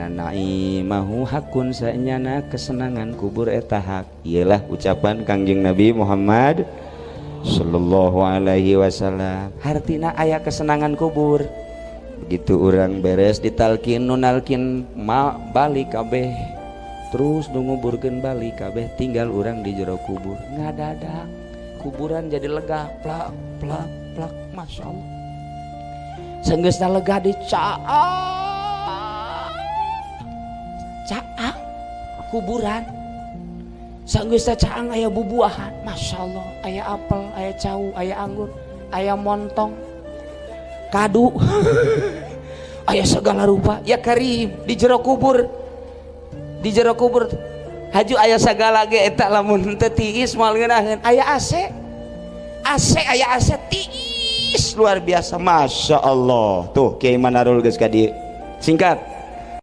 Naimahu hakun, sanyana kesenangan kubur eta hak. Iyalah ucapan Kangjeng Nabi Muhammad sallallahu alaihi wasallam. Hartina aya kesenangan kubur. Begitu orang beres ditalkin, nu nalkin ma balik kabeh, terus nu nguburkeun balik kabeh, tinggal orang di jero kubur. Ngadadak kuburan jadi lega, plak plak plak, masya Allah. Sanggeusna lega, dicaang caang kuburan. Sanggeusna caang, aya bubuahan, masya Allah, aya apel, aya cau, aya anggur, aya montong, kadu, aya segala rupa. Ya karim, di jero kubur, di jero kubur haju aya segala ge. Eta lamun teu tiis moal ngeunaheun. Aya AC, AC, aya AC tiis luar biasa, masya Allah. Tuh, Kiai Manarul geus ka dieu. Singkat.